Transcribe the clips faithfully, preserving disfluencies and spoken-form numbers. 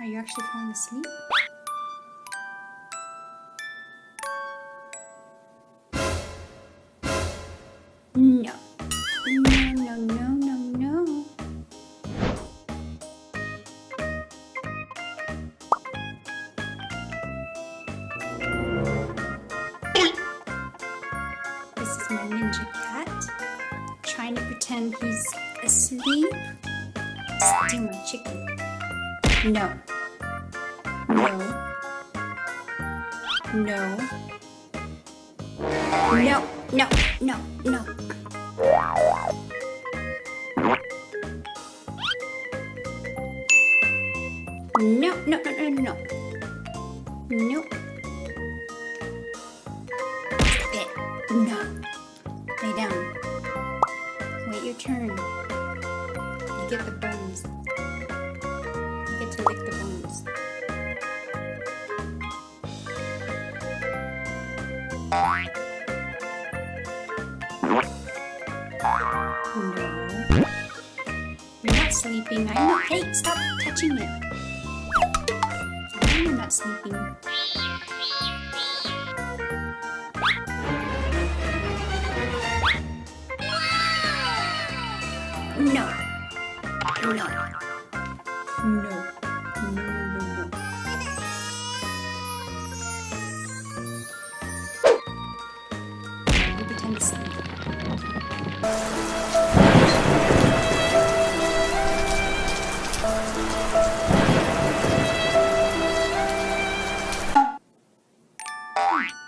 Are you actually falling asleep? No. No, no, no, no, no. This is my ninja cat trying to pretend he's asleep. Steal my chicken. No. No. No. No, no, no, no. No, no, no, no, no. No. Stop it. No. Lay down. Wait your turn. You get the bones. You get to lick the bones. No. You're not sleeping. I'm not. Hey, stop touching it. I'm not sleeping. No. No. No. No, no, no, no. You pretend to sleep.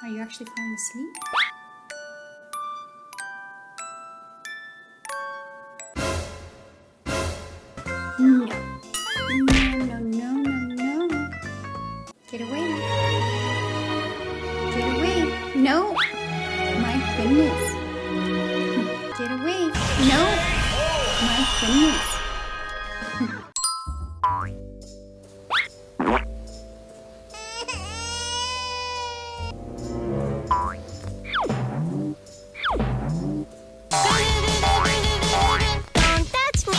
Are you actually falling asleep? No. No, no, no, no, no. Get away. Get away. No. My goodness. Get away. No. My goodness. Don't touch me!